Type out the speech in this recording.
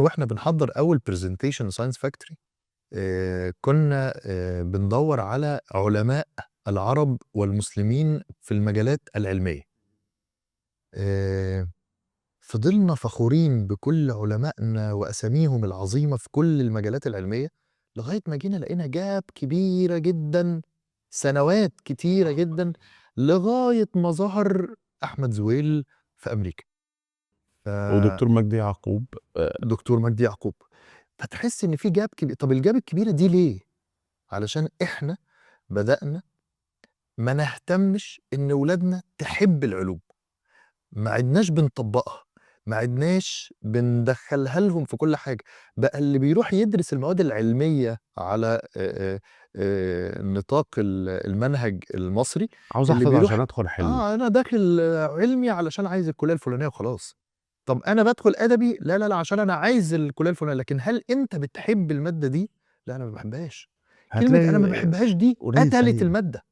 وإحنا بنحضّر أول presentation science factory، كنا بندوّر على علماء العرب والمسلمين في المجالات العلمية. فضلنا فخورين بكل علمائنا وأساميهم العظيمة في كل المجالات العلمية، لغاية ما جينا لقينا gap كبيرة جدًا، سنوات كتيرة جدًا، لغاية ما ظهر أحمد زويل في أمريكا. ودكتور مجدي يعقوب. دكتور مجدي يعقوب. فتحس إن في gap كبي طب الgap الكبيرة دي ليه؟ علشان إحنا بدأنا ما نهتمش إن ولادنا تحب العلوم. ما عدناش بنطبّقها، ما عدناش بندخّلها لهم في كل حاجة. بقى اللي بيروح يدرس المواد العلمية على نطاق المنهج المصري، عاوز اللي أحفظ بيروح عشان أدخل حلمي. أنا داخل علمي علشان عايز الكلية الفلانية وخلاص. طب أنا بادخل أدبي، لا، لا، لا، عشان أنا عايز الكلية الفلانية، لكن هل أنت بتحب المادة دي؟ لا، أنا ما باحبهاش. كلمة أنا ما هتلاقي باحبهاش دي قليل قتلت سيء. المادة.